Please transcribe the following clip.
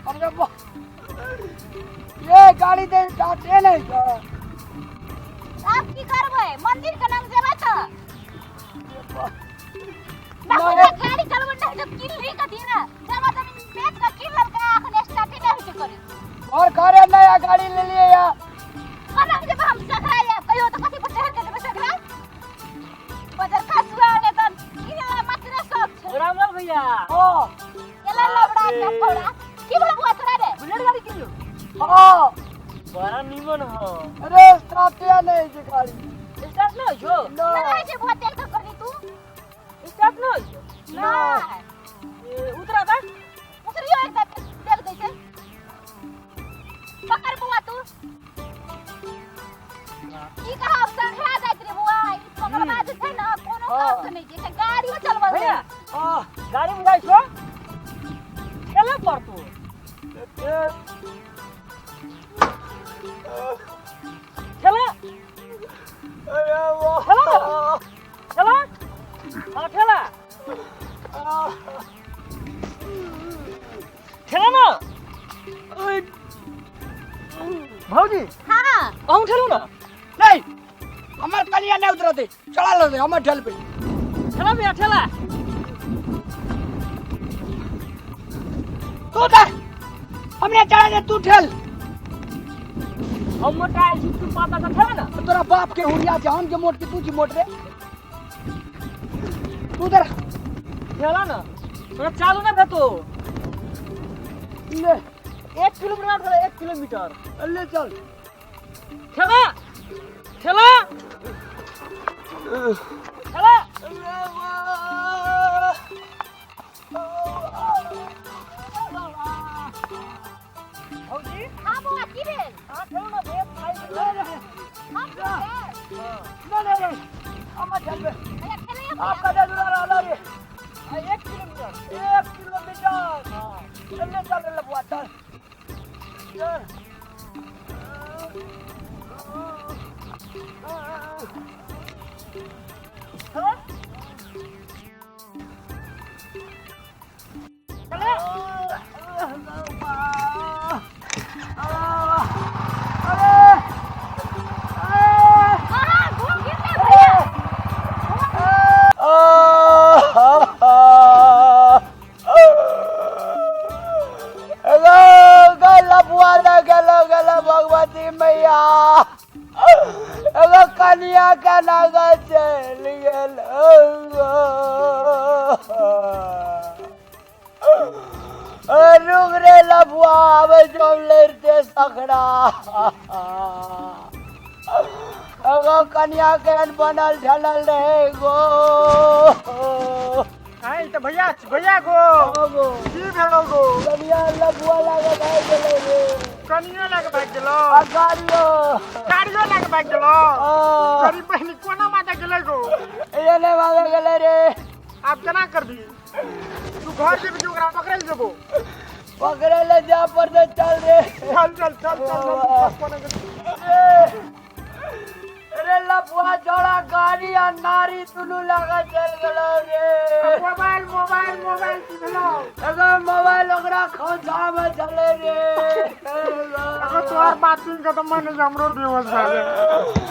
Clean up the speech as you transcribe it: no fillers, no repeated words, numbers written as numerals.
अरे वाह ये गाड़ी दे स्टार्टे नहीं छ। आब की करबै मंदिर के नाम जेबै तऽ बाबू गाड़ी चलबै नहि तऽ किल्ली कथी ने जब आदमी बेच के किन लेलकै अखन स्टार्टे नहि होइ छै करे। और घरे नया गाड़ी ले लिए या कोना जेबै हम सकरा आयब कहियो तऽ कथी पर चढ़ि के जेबै सकरा बजर खसुआ ने तऽ किने मात्र सब छै। रामलाल भैया हां एला लबड़ा के फोड़ा की बोला बुआ तोरा रे बुलेट गाड़ी किनलो। हां बड़ा नीमन हो। अरे स्टार्टे नहीं छै गाड़ी। स्टार्ट नहीं होइ छौ? ना नहीं छै बुआ तेल के करनी तू। स्टार्ट नहीं होइ छौ? ना। ए, उतरा ता उतरियो एक दाब तेल गई छै पकड़ बुआ तू की कहा संघरा जाइत रे बुआ ई पकड़बा जे छै ना कोनो काम के नहीं छै गाड़ियो चलबल भैया हां गाड़ी में जाइ छौ ठेले पड़तो। ठेला अरे वाह ठेला ठेला हाँ ठेला ठेला ना भौजी। हां अहूँ ठेलू ना? नहीं हमर कनिया नहीं उतरते चला ले हमर ठेल पे। ठेला भैया ठेला तू दे हमने चढ़ा दे तू ठेल। हम मोटा छी तू पाता त ठेला ना। तोरा बाप के हुरिया छै हम के मोट के तू छी मोट रे तू उधर ठेला ना तोरा चालू ना भेतो। ले 1 किलोमीटर ठेला 1 किलोमीटर ले चल ठेला ठेला ठेला। भौजी हां बुआ की भेल? हां ठेलू ना भैया खाइ ले ले हम ले ले ले हमर ठेल पे भैया ठेले आपका दे दूरा रहला रे 1 किलोमीटर 1 किलोमीटर। हां चल चल ले बुआ चल चल। ठेला ठेला हां घूम गिर ले भैया। भगवती मैया एगो कनिया के नागा चलि गेल। रुक रे लफुआ आबै छौ हम लड़िते सखरा। एगो कनिया केहन बनल ढलल रहे गो। आइ त भैया भैया गो की भेलो गो? कनिया लफुआ लागे भागि गेलै रे। कनियो लगे भागि गेलो? आ गाड़ियो गाड़ियो लगे भागि गेलो? तोरी बहिनी कोना माता गेलै गो? एने भागि गेलै रे। आब केना करबी? तू घर जेबी कि ओकरा पकड़ै लए जेबो? पकड़ै लए जा पड़तै। चल रे चल चल चल चल कोना गेलै? अरे लफुआ जोड़ा गाड़ी आ नारी दुनू लगा चल गेलो रे। मोबाइल मोबाइल मोबाइल की भेलो? एगो मोबाइल ओकरा खोंचा में चले रे। एगो तोहर बात सुनि के तऽ मन हमरो बेहोश भए गेल।